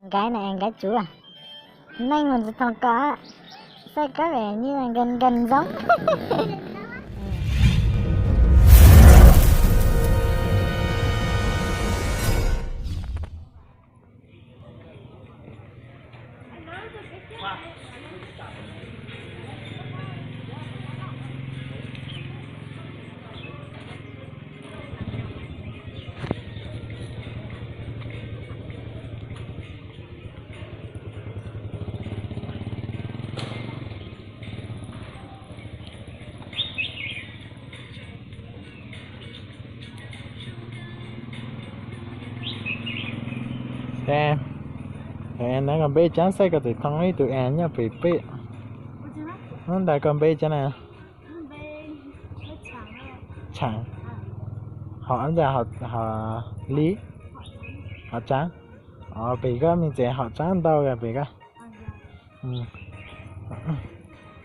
Nkaiv na es nkaiv tsuv. Neej mus ntxiv thoom kom xaij kab ve nyi nkees nkees ntxoob. Nab kom npe caab xaij koj txawm thoo ib tug es nyob pem peb. Hnub ntawd koj npe caab na? Tshaam. Hom ntxa, hom li, hom tsaav. Pem koj me ntsis hom tsaav ntau pem koj.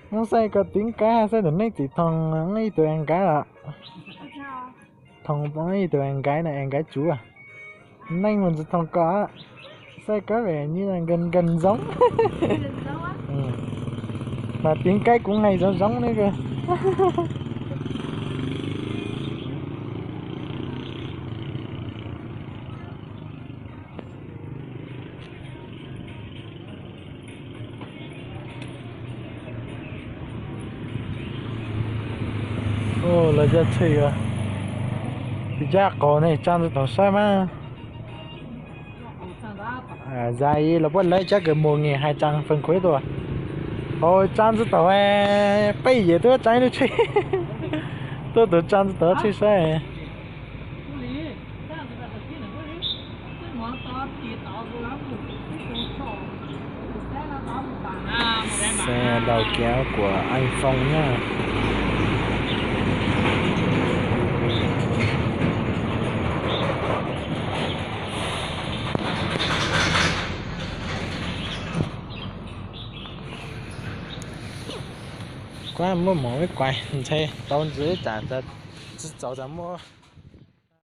Hnub xaij koj tiv nkaib xaij tus neeg txiv thoo ib tug es nkaib los. Thoo ib tug es nkaib na es nkaib tsuv. Neej mus ntxiv thoom kom xaij kab ve nyi nkees nkees ntxoob. Mas tiv nkaib kuv hais zoo zoo ne koj. Lawv cov tsheb, cov qaug ne tsaa ntxiv taug saib mas. Zais los puab lawv cov kws mus nyiam hais tsaa feem khuv tuaj. Tsaa ntxiv taug, peb yim tuaj tsaa ib lub tsheb. Tuaj tus tsaa ntxiv taug tsheb saib. Xe đầu kéo của anh Phong nhá. Kuab muaj mov ib kuais ntshe tau ntxiv tsam tsis txaus tas muaj.